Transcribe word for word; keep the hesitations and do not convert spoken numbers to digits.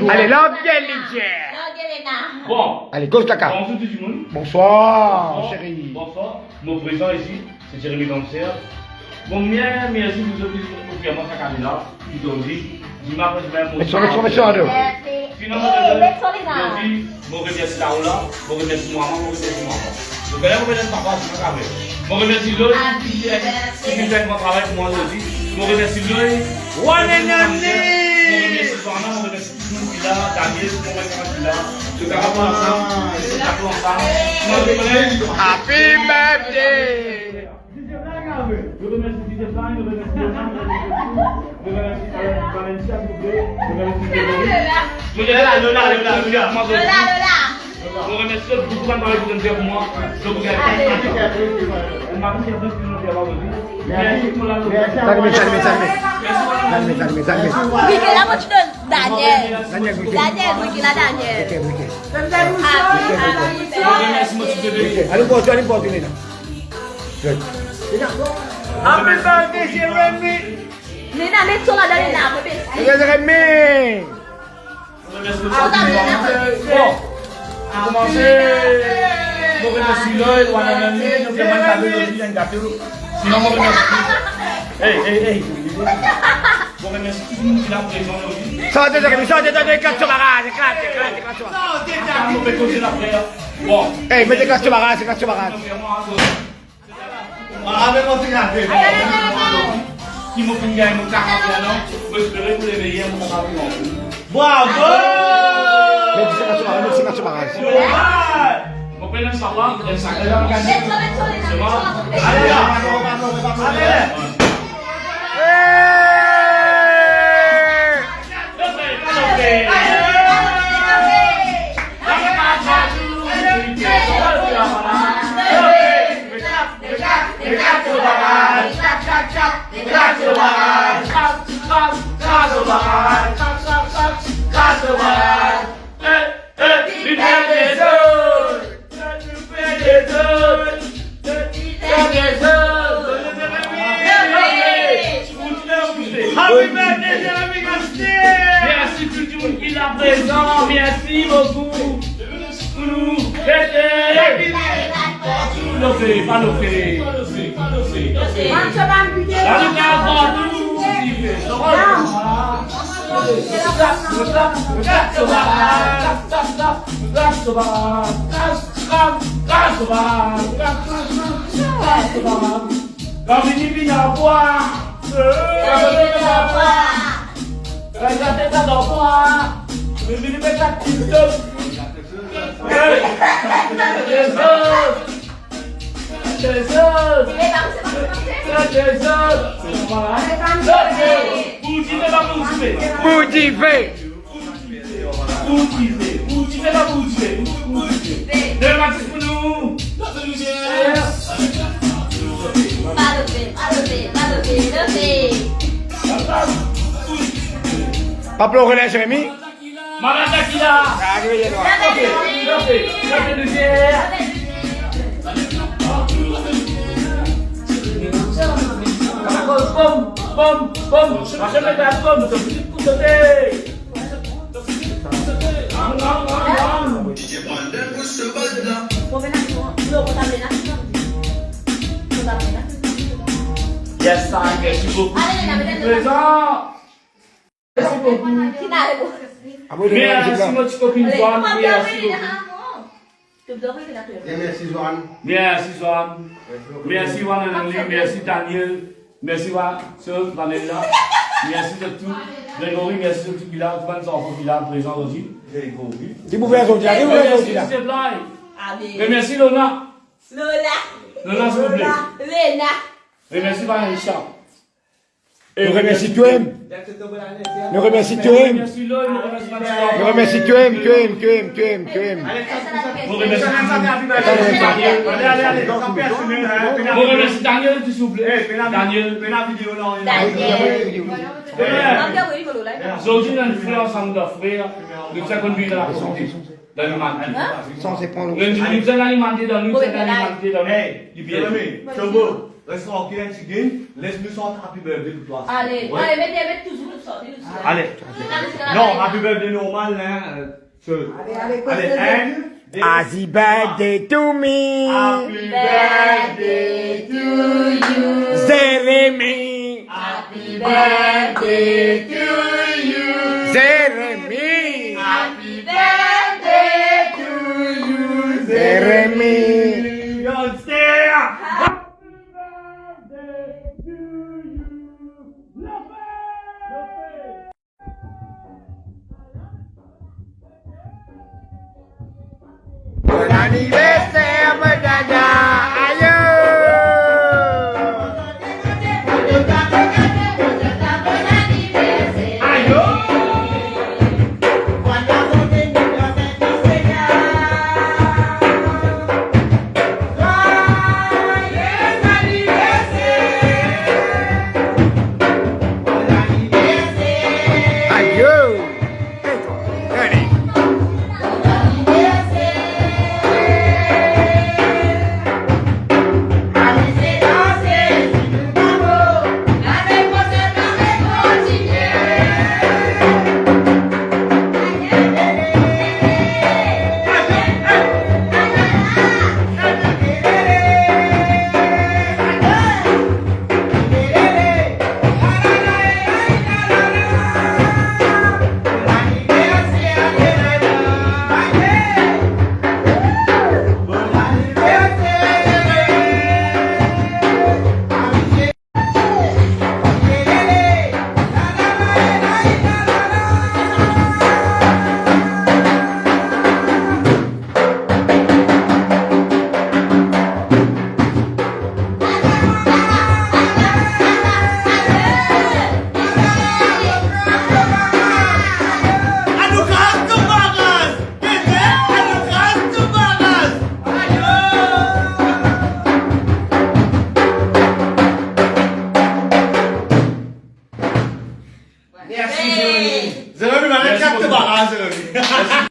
Ale, larg li, Jer. Larg li, Lena. Bon. Ale, koz kaka. Bonzour tou dimoun. Bonswar, seri. Bonswar. Mo prezan isi, se Jeremy Danser. Bon, mwa, mersi pou zot ki pou fer mwa sa kado la, ki zot di, dimann apre dimann, mo... Met son, met son, met son, alo. Sinon, mo remersi Laola, mo remersi mama, mo remersi mama. Mo remersi papa, mo remersi Loy, ki finn fer enn gran travay pou mwa ozordi. Mo remersi Loy. One and only. Mo remersi Joanna, mo remersi tou dimoun ki la, Daniel, tou dimoun ki la. Zot kapav pran ansam, zot kapav pran ansam. Happy birthday! Mo remersi DJ Fly, mo remersi Leonard, mo remersi Valencia, mo remersi Grégory. Mo remersi Lola, Lola, Lola. Mo remersi zot boukou, bann travay ki zot inn fer pou mwa. Zot pou gagn enn mari ki inn fer pou mwa ozordi. Mersi pou la. Salme, salme, salme. Salme, salme, salme. Wi, ke la, mo ti donn Daniel. Daniel, wi. Daniel, wi, ke la, Daniel. Wi, wi. Happy, happy birthday. Ale, bon, ale, bon, ale, la. Happy birthday, Jeremy. Lena, met son ladan, Lena, bebe. Jeremy. Bon, pou koumanse, mo remersi Loy, One and Only, nou fer mwa enn kado ozordi, enn gato. Sinon, mo remersi... Ey, ey, ey. Mo remersi tou dimoun ki la prezan ozordi. Sante, Jeremy, sante, sante, eklat so baraz, eklat, eklat, eklat so baraz. Atann, mo pe koze la, frer. Bon. Ey, met eklat so baraz, eklat so baraz. Ki mo finn gagn mo karant-et-un an, mo espere pou le meyer mo kapav pran. Bravo! Met eklat so baraz, met eklat so baraz. Mo pe dan sa pa, dan sa pa. Ale la. Happy birthday, Jeremy Gasté! Mersi tou dimoun ki la prezan, mersi boukou. Pou nou fete. Lofe, pa lofe. Lamika partou. Kan vini, vini a bwar. Kan vini, vini a bwar. Kan vini, vini a bwar. Vini, vini a bwar. Hey! Dezord! Dezord! Dezord! Pou dife, pa pou dife. Pou dife. Pou dife. Pou dife, pa pou dife. Pou dife. Leve matis pou nou. Pa lofe, pa lofe, pa lofe, lofe. Pa plore la, Jeremy. Malad la ki la. Lofe, lofe, lofe, lofe. Pom, pom, pom. Mache met albom, to vini pou sote. Ang, ang, ang, ang. Yes, I get you. Prezan. Mersi boukou. Mersi, mo ti kopinn Joanne, mersi boukou. Mersi, Joanne. Mersi, One and Only, mersi, Daniel. Mersi, Wa-, so, Vanessa. Mersi zot tou. Grégory, mersi zot tou ki la, tou bann zanfan ki la, prezan ozordi. Grégory. Ki pou fer ozordi la? Ki pou fer ozordi la? Mersi, Lona. Lola. Lona, silvouple. Lena. Remersi Vanessa. Nou remersi twa. Nou remersi twa. Nou remersi twa, twa, twa, twa, twa. Mo remersi Daniel, silvouple. Daniel. Daniel. Zordi nou fer ansam de frer, nou ti konn viv dan lakominote, dan limanite. Nou ti dan limanite, dan nou, nou ti dan limanite, dan nou. Res trankil, enn tigit, les nou sant Happy Birthday pou twa. Ale, ale, met, met touzour nou sant, nou sant. Ale. Non, Happy Birthday normal, hein, euh, Ale, ale, ale, enn, de, trwa. Happy birthday to me. Happy birthday to you. Jeremy. Happy birthday to you. Jeremy. Happy birthday to you, Jeremy. Jeremy. Happy birthday to you. Lefe! Lefe! Bon aniverser, mo dada. Ayo! Ayo! Joyeux anniversaire. Bon anniversaire. Ayo. Hey, allez. Mersi, Jeremy. Jeremy, nou al kat to baraz, Jeremy.